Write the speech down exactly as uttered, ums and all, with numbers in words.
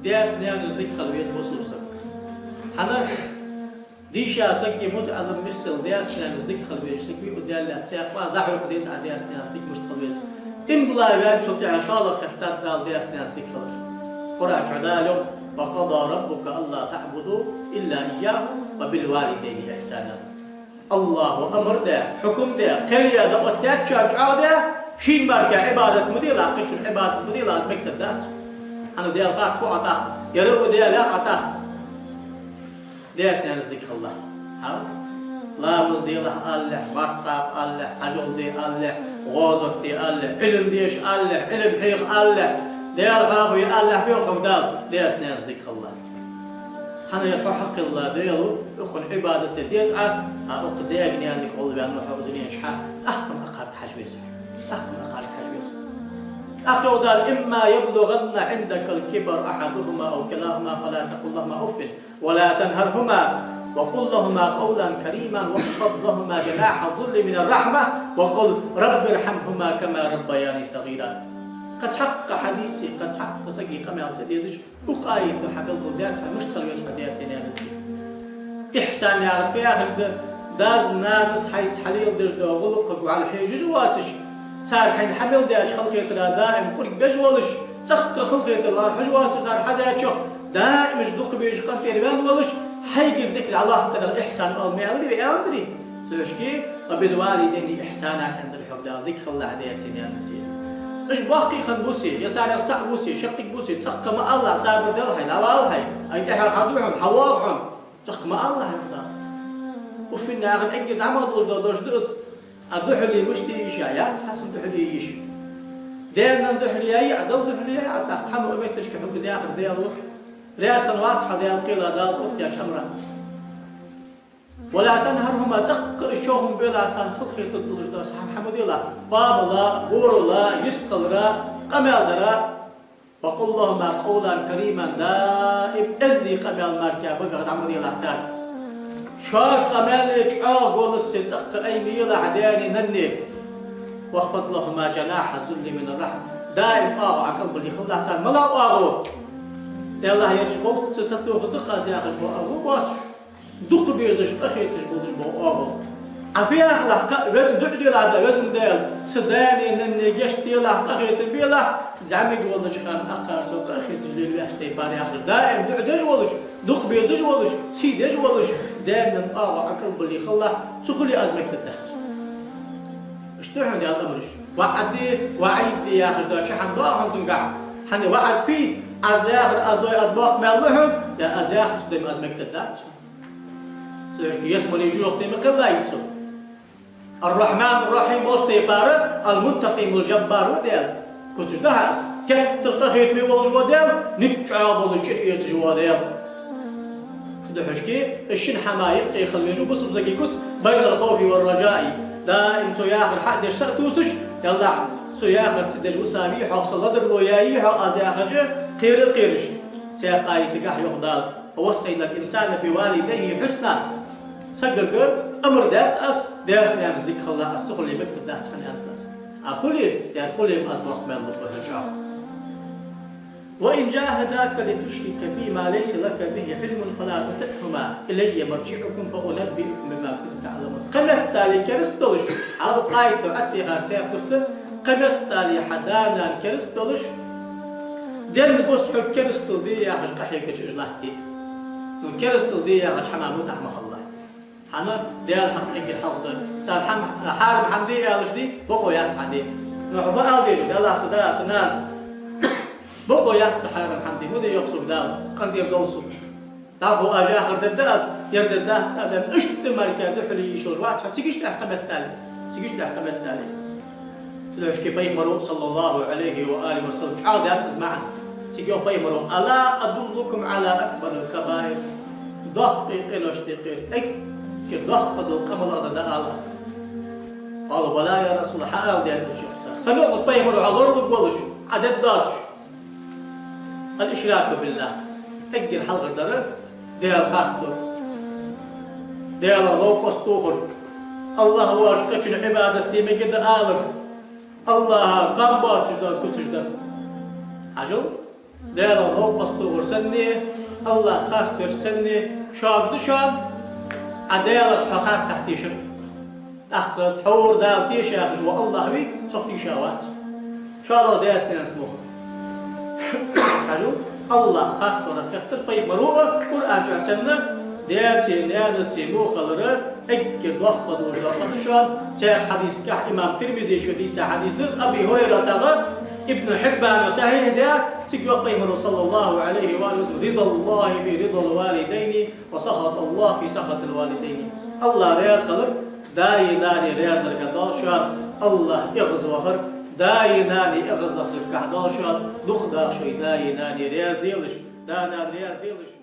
Даьца-наьнаца дика хила веза бусалба саг. ХӀана? Дийша саг а, мутаӀалим миссел даьца-наьнаца дика хила везаш саг вий, укх Даьла лаьца цхьаккха дӀахьо деза Ӏа даьца-наьнаца дика мишта хила веза. Иман дилла ваьнначул тӀехьа шоллагӀа хетта Дала даьца-наьнаца дика хилар. Къуръан чу Дала йоах: «وقضى ربك ألا تعبدوا إلا إياه وبالوالدين إحسانا». АллахӀа амар даь, хьукам даь, кхел яь, дакъа оттадаьчоа чӀоагӀдаь, шийна мара Ӏибадат ма делахь, кхычунна Ӏибадат ма делахь, из мегаш дац. ХӀана? Даьла харц ва Ӏа тӀаккха, ер а ва Даьла Ӏа тӀаккха. Даьца-наьнаца дика хилалахь. ХӀа? Ламаз делахь алалахь, марха кхаба алалахь, хьажол де алалахь, гӀазот де алалахь, Ӏилма деша алалахь, Ӏилма хьеха алалахь, Даьла хьоахаве алалахь, бехк хьога Дала, даьца-наьнаца дика хилалахь. ХӀана аьлча хьо хьакхелла Даьла ва, укхунна Ӏибадат де деза Ӏа, а укх даьга-наьнага гӀолла ваьнна хьо дунен чу, тӀаккха-м акхарга хьажа веза. ТӀаккха-м акхарга хьажа веза. ТӀаккха йоах Дала: «إما يبلغن عندك الكبر أحدهما أو كلاهما فلا تقل لهما أف ولا تنهرهما وقل لهما قولا كريما واخفض لهما جناح الذل من الرحمة وقل رب ارحمهما كما ربياني صغيرا». Кхы цхьаккха хьадисе, кхы цхьаккха сага къамаьл ца дезаш, укх аято хьабелгалдаьд хьона мишта хила веза хьо даьца-наьнаца. Ихьсан яхар фу яхилга да? Дас-нанас хьайца хьалеладеш дола гӀулакх вӀалла хьежаш воацаш, цар хьайна хьабелдаьча халахетара даим къург беш волаш, цӀаккха халахетар лархӀаш воацаш, цар хьадаьчох даим уж дукха безаш къинтӀера ваьнна волаш, хьайгара дика латтарах ихьсан оал ма аьларий вай, аьларий? Цу шки: «وبالوالدين إحسانا», аьннадар хьога Дала, дика хилалахь даьца-наьнаца. Уж боккхий хинна бусий, е царех цаӀ бусий, шаккхе бусий, цӀаккха ма алалахь, сабар делахь хьай, дӀавалахь хьай, ай тӀехьара хьадувц хьона, хьавоагӀа хьона. ЦӀаккха ма алалахь, аьнна Дала. Уффин яхар эггара зӀамагӀа долаш дола дош да из. А духьале мишта е йиш я, яц хьа цун духьале е йиш. Даь-наьна духьале яй Ӏа, Далла духьале яй Ӏа, тӀаккха хьа ма а метташка хьога из яхар Даьла ва. Раьза хинна вац хьо Даьла кхела, Дала оттаяьча амара. «ولا تنهرهما», цӀаккха уж чӀоагӀа ма белахь, царна халахетар долаш дола хӀама хьа ма делахь. Къоабала, горала, йистхилара, къамаьл дара. «وقل لهما قولا كريما», даим эздий къамаьл мара багах дӀа ма делахь царга. Шога къамаьл е, чӀоагӀа голос е, цӀаккха ай ма елахь даьнеи наннеи. «واخفض لهما جناح الذل من الرحمة». Даим оагӀув Ӏа кӀалбали хилалахь царна. МалагӀа оагӀув? Даьллахь, ераш болчча сатоха да-кх аз яхаш бола оагӀув боацаш, дукха безаш, къахеташ болаш бола оагӀув. Ӏа фу яхалахь, кхы а веза дуӀа делахь да: «Веза Даьла, са даьнеи наннеи гешт делахь, къахетам белахь, зӀамига волча хана акхар со къахеташ лелавеш тайпара», яхаш, даим дуӀа деш волаш, дукха безаш волаш, сий деш волаш, даь-наьна оагӀув Ӏа кӀалбали хилалахь, цу хуле аз мегаш дац. Иштта да хьона Даьла амараш. ВаӀад де, ваӀид де яхаш дола ши хӀама да хьона цунгахь. ХӀана ваӀад фуй? Аз яхар аз дой, аз боккха маьл лу хьона, е аз яхар ца дой, аз мегаш дац. Цу шки ялсмале жожагӀате ма кхеллай цо. «الرحمن الرحيم» волча тайпара «المنتقم الجبار» ва Даьла. Куцаш да хьа аз. Геттара къахетаме волаш ва Даьла, ник чӀоагӀа болаш чӀир эцаш ва Даьла. Цу духьашке, из шин хӀама юкъе хила веза бусалба сага куц: «بين الخوف والرجاء». Даим цо яхар хьа а деш, са а тувсаш, яллахь, цо яхар ца деш вусавий хьо, со ладарло яйий хьо, аз яхача кхера а кхераш. Цхьаькха аятагахь йоах Дала: «ووصينا الإنسان بوالديه حسنا». Сагага амар даьд аз, даьца-наьнаца дика хилалахь, аз ца хуле мегаш дац хьона, аьннад аз. А хуле, яр хуле-м аз боккха маьл лу хьона чӀоагӀа. «وإن جاهداك لتشرك بي ما ليس لك به علم فلا تطعهما إلي مرجعكم فأنبئكم بما كنتم تعملون». Кхыметтел кераста долаш, Ӏарбий аят да, Ӏаттихар цхьа куц да, кхыметтел хьа да-нана кераста долаш, денна бус хьога керастал де яхаш къахьегача уж латтий. Ну, керастал де яхача хӀаман мутӀахь ма хилалахь. ХӀана? Даьла хьакъ эггара хьалха да. Цар хӀама, хьарам хӀама де аьлча дий, бокъо яц хьа де. Ну, хьо ма ала деза, Даьллахь, са да, са нана, бокъо яц са хьарам хӀама де, ма де йоах сога Дала, къинтӀера довла сога. ДӀахо аз яхар дергда аз, ер дергдац аз, аьнна, иштта мара духьале е йиш йолаш вац хьо, цига иштта кхыметтел, цига иштта кхыметтел. Цудухьа пайхамара, صلى الله عليه وآله وسلم, чӀоагӀдаьд из маӀан. Цига йоах пайхамара: «ألا أدلكم على أكبر الكبائر؟» Доккхий къиношта юкъера эггара доккха дола къа малагӀа да, ала аз. «قالوا بلى يا رسول الله», хьаала, даьд цо. Са мегаш ва, пайхамар, хьо лоралургволаш, Ӏа дергдоацаш? «الإشراك بالله». Эггара хьалхара дар Даьла харцло, Даьлах новкъост тохар, АллахӀ воацача кхычунна Ӏибадат де мегаш да алар, АллахӀа къам боацаш дар, куцаш дар. Хьажал, Даьлах новкъост тохар санна, АллахӀ харцвер санна, шуга да шоана, Ӏа Даьлах хьо харцахьа тешар. ТӀаккха тхьовра Дала теша яхаш вола АллахӀ вий, цох тийша вац. ШоллагӀа, даьца-наьнаца муха. Хьажал, АллахӀ харцварах хеттар пайхамара а, Къуръан чу санна, даьцеи наьнацеи во хилар эггара доккха долаш дола къа да шоана. Цхьан хьадиса тӀа имам Тирмизе шийна дийца хьадис да из, Аби ХӀурайратагара, Ибн Хьиббана сахьихь даь, цига йоах пайхамара, صلى الله عليه وآله وسلم: «رضا الله في رضا الوالدين وسخط الله في سخط الوالدين». АллахӀ раьза хилар даи нанеи раьза дарга долаш шоана, АллахӀ эгӀазвахар даи нанеи эгӀаздахаргахьа долаш шоана, дукха даха шоай даи нанеи раьза делаш, да-нана раьза делаш.